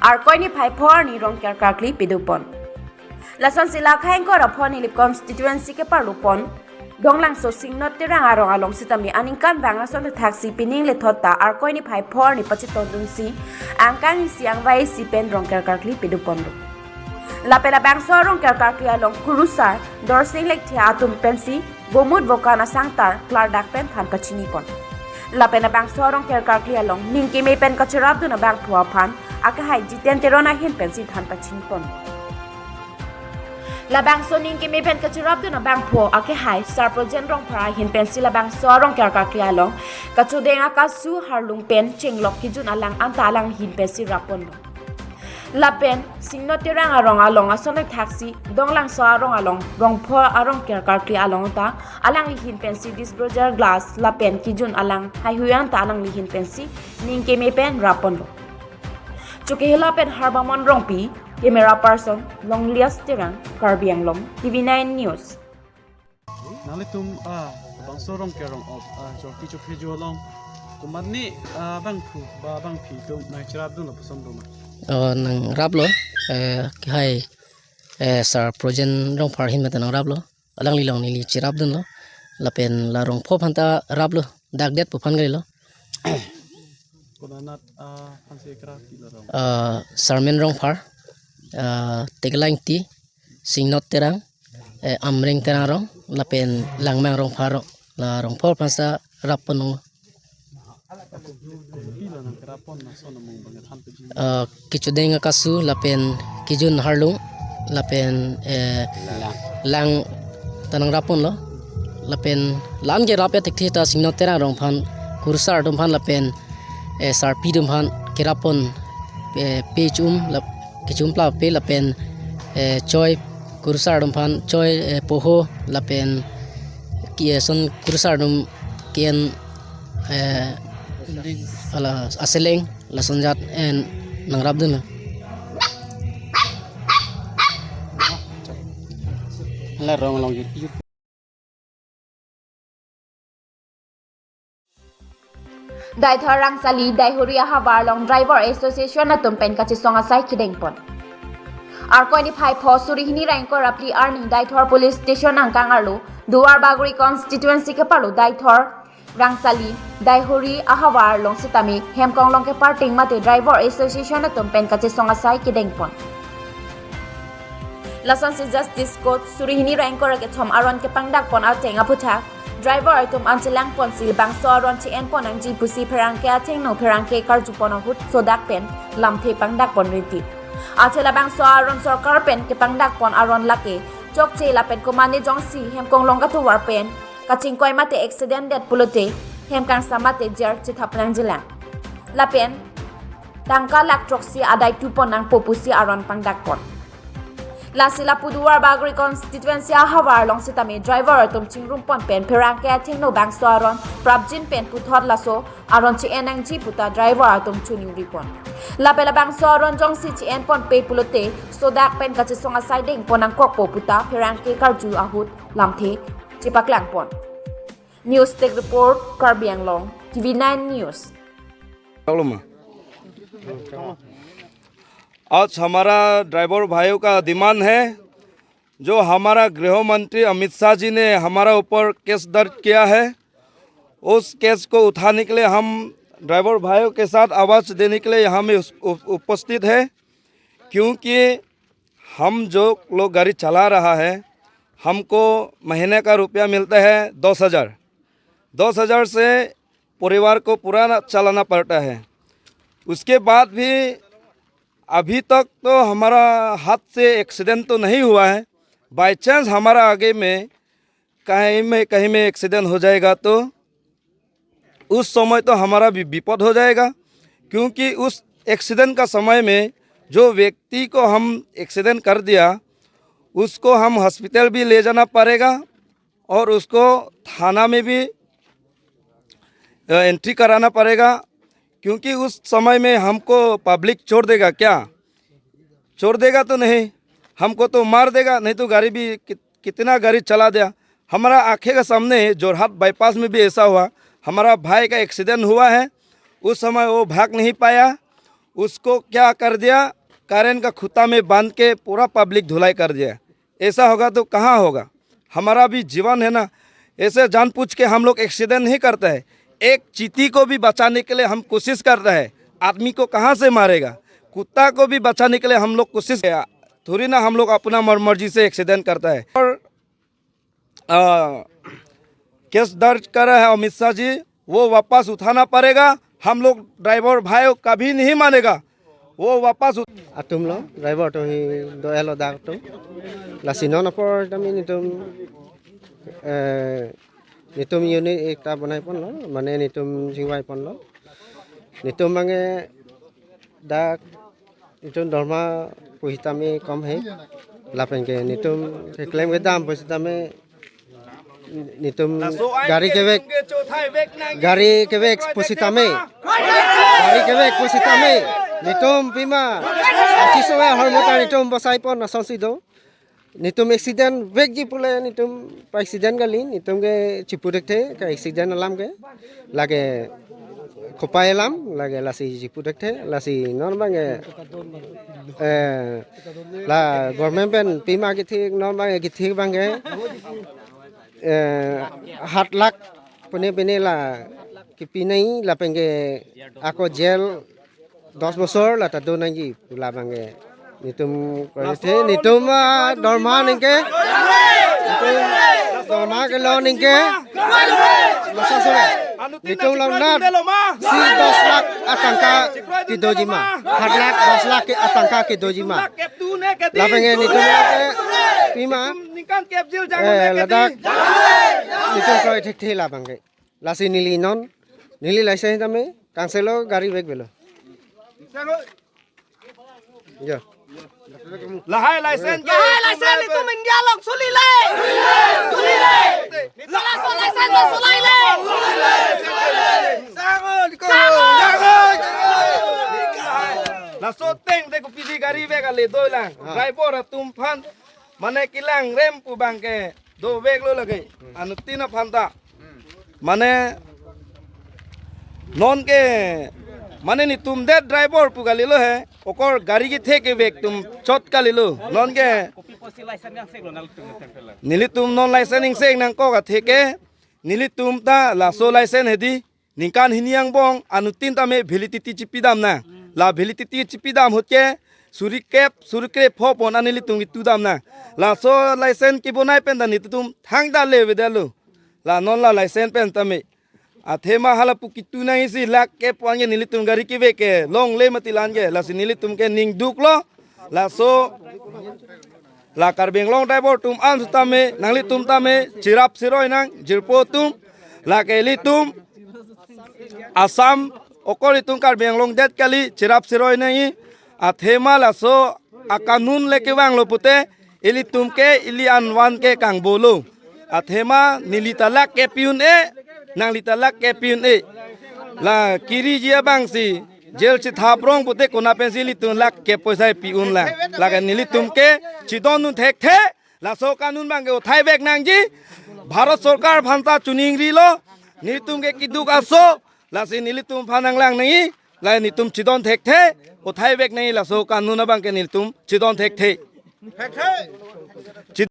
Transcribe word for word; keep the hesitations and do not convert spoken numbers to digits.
Arkoi niphai pho arni Rongker karkli pidupon. Lasonsi Lakha ingkoi ra pho Nilip constituency keparlupon Donglangso Singnot Terang arong along sitame aningkanvang ason thaksi pining lethot ta Arkoi niphai pho arni pachetongdunsi angkang isi angvai isi pen Rongker karkli piduponlo. Lapen labangso Rongker karkli along kurusar Dorsing Lekthe atum pensi bomut vokan asangtar klardak pen than pachinipon. Lapen labangso Rongker karkli along ning keme pen kacherapdun abangphu aphan akehai Jiten Teron ahin pensi than pachinipon. Labangso ning keme pen kacherapdun abangphu akehai Sarprojen Rongphar ahin pensi labangso Rongker karkli along kachudeng akasu harlung pen chenglok kejun alang anta alangli ahin pensi rapponlo. Lapen Singnot Terang arong along ason thaksi Donglangso arong along Rongphar a-Rongker karkli along ta alangli ahin pensi disposal glass lapen kejun alang haihui anta alangli ahin pensi ning keme pen rapponlo. Chokihola pen Harbamon Rongpi, camera person Longlias Terang, Karbi Anglong, T V nine News. Nanglitum, ah, bangso Rongker arong, ah, jorki chophe jo along komatne, ah, bangphu ba bangphi atum nangcherapdun lapuson doma? Oh, nangraplo, eh, kehai, eh, Sarprojen Rongphar ahin mate nangraplo. Alangli along neli cherapdunlo. Lapen la Rongphar aphanta raplo. Dakdet pu aphan kalilo. Konat, ah, aphansi kerap pilo rong? Ah, Sarmen Rongphar, ah, Teklangti, Singnot Terang, eh, Amreng Terang arong, lapen Langmang Rongphar arong, la Rongphar aphansi rapponlo. Kopilo nangkerappon, laso namung bang than pajin? Eh, kechudeng akasu, lapen kejun harlung, lapen, eh, Lang. Lang ta nangrapponlo. Lapen la-an kerap ya thekthe ta Singnot Terang arong aphan, kurusar atum aphan lapen, eh, sarpi atum aphan kerappon, eh, pe chum, lap-, kechum pla pe lapen, eh, choi kurusar atum aphan, choi, eh, poho lapen ke-en ason kurusar atum ke-en, eh, hala aseleng, lason ajat, eh, nangrapdunlo. La rong along yut yut. Deithor Rangsali, Deihori ahavar along Driver Association atum pen kachesong asai kedengpon. Arkoi niphai pho suri hini ra ingkoi ra phli arni Deithor Police Station angkang arlo, Duarbagori constituency keparlo Deithor Rangsali, Deihori ahavar along sitame Hemkonglong keparting mate Driver Association atum pen kachesong asai kedengpon. Lasonsi Justice Court suri hini ra ingkoi ra kethom aron kepangdakpon ateng aphuthak driver atum an chelangponsi labangso aron che-enpon nangji pusi pherangke athengno pherangke karjupon ahut sodak pen lamthe pangdakpon rinti. Athe labangso aron sorkar pen kepangdakpon aron lake chokche lapen komatne jongsi Hemkonglong katovar pen kachingkoi mate accident det pulote hem kangsam mate jail chethap nangjilang. Lapen tangka lakh throksi adai tupon nangpo pusi aron pangdakpon. Lasi lapu Duarbagori constituency ahavar along sitame driver atum chingrumpon pen pherangke athengno bangso aron prapjin pen puthot laso aron che-en nangji puta driver atum choningri pon. Lapen labangso aron jongsi che-enponpe pulote sodak pen kachesong asai dengpon nangkokpo puta pherangke karju ahut lamthe chepaklangpon. News Desk Report, Karbi Anglong, T V nine News. आज हमारा ड्राइवर भाइयों का डिमांड है, जो हमारा गृह मंत्री अमित शाह जी ने हमारा ऊपर केस दर्ज किया है, उस केस को उठाने के लिए हम ड्राइवर भाइयों के साथ आवाज़ देने के लिए यहाँ में उस-, उप-, उपस्थित है। क्योंकि हम जो लोग गाड़ी चला रहा है, हमको महीने का रुपया मिलता है दस हज़ार। दस हज़ार से परिवार को पूरा ना, चलाना पड़ता है। उसके बाद भी अभी तक तो हमारा हाथ से एक्सीडेंट तो नहीं हुआ है। बाई चांस हमारा आगे में कहीं में, कहीं में एक्सीडेंट हो जाएगा तो उस समय तो हमारा भी विपद हो जाएगा, क्योंकि उस एक्सीडेंट का समय में जो व्यक्ति को हम एक्सीडेंट कर दिया, उसको हम हॉस्पिटल भी ले जाना पड़ेगा और उसको थाना में भी, अ, एंट्री कराना पड़ेगा, क्योंकि उस समय में हमको पब्लिक छोड़ देगा क्या? छोड़ देगा तो नहीं, हमको तो मार देगा, नहीं तो गाड़ी भी कित-, कितना गाड़ी चला दिया। हमारा आंखें के सामने जोरहाट बाईपास में भी ऐसा हुआ, हमारा भाई का एक्सीडेंट हुआ है, उस समय वो भाग नहीं पाया, उसको क्या कर दिया, करंट का खूंटा में बांध के पूरा पब्लिक धुलाई कर दिया। ऐसा होगा तो कहाँ होगा? हमारा भी जीवन है ना, ऐसे जानबूझ के हम लोग एक्सीडेंट नहीं करता है। एक चींटी को भी बचाने के लिए हम कोशिश करता है। आदमी को कहाँ से मारेगा? कुत्ता को भी बचाने के लिए हम लोग कोशिश, थोड़ी ना हम लोग अपना मर मर्जी से एक्सीडेंट करता है। और आ, केस दर्ज करा है अमित शाह जी, वो वापस उठाना पड़ेगा। हम लोग ड्राइवर भाई कभी नहीं मानेगा, वो वापस उठ- Atum lo, driver atum hi do-elo dak atum. Lasi non apor tame netum, eh, netum unit ekta bonai ponlo, mane netum chingvai ponlo. Netum abangke dak netum dorma pusitame kom he. Lapen ke netum keklem kedam pusitame netum gari kevek, gari kevek pusitame, gari kevek pusitame netum pima achiso ahormu ta netum bosai pon asonsi do. Netum accident vekji pule netum pa accident kali, netum ke chipu thekthe ka accident alam ke. Lake kopai alam, lake lasi chipu thekthe, lasi non abangke, eh, la government pen pima kethik, non abangke kethik abangke, eh, hat lakh pune pine la kepi nangji, lapen ke ako jail dos bosor la ta do nangji pu labangke. Netum koi the, netum, ah, dorma ningke. Netum dorma kelo ningke. Masa sore. Netum longnat si dos lakh atangka kedoji ma. Hat lakh dos lakh ke atangka kedoji ma. Lapen ke netum ke pima. Eh, ladak netum koi thekthe labangke. Lasi neli non, neli license tame, kangselo gari vekvelo. Ya. Lahai license ke. Lahai license netum India along sulile. Sulile. Laso license lo sulile. Sangon, sangon. Laso ateng te kopisi gari vek ale dolang. Ah. Driver atum aphan mane kelang rem pu abangke doveklo lake. Anuttin aphan ta. Mane non ke, mane netum det driver pu kalilo he, okor gari kethe kevek atum chot kalilo. Non ke nelitum non license ingsek nangkok athe ke, nelitum ta laso license hedi ningkan hini angbong anuttin tame validity chipidam nang. La validity chipidam ahut ke suri kep, suri krepho pon an nelitum ketudam nang. Laso license kebonai pen ta nelitum thangta le avedetlo. La non la license pen tame. Athema halapu ketu nangji si lakh kep pu anke nelitum gari kevek ke longle mati la anke. Lasi nelitum ke ningduklo. Laso la Karbi Anglong driver atum an sitame, nanglitum tame cherap cheroi nang, jirpo atum, lake ilitum Assam, okor itum Karbi Anglong det kali, cherap cheroi nangji. Athema laso akanun le kevanglo pute, ilitum ke ili anvan ke kangbolo. Athema neli ta lakh kep pi un-e, nangli ta lakh kep pi un-e. La kiriji abangsi jail chethap rong pute kona pensi ilitum lakh kep poisa pi un lang. Lake nelitum ke chidondun thekthe, laso kanun abangke uthai vek nangji. Bharat Sorkar aphan ta chiningrilo, nelitum ke keduk aso, lasi nelitum aphan nanglang nangji, la netum chidon thekthe, uthai vek nangji laso kanun abangke nelitum chidon thekthe.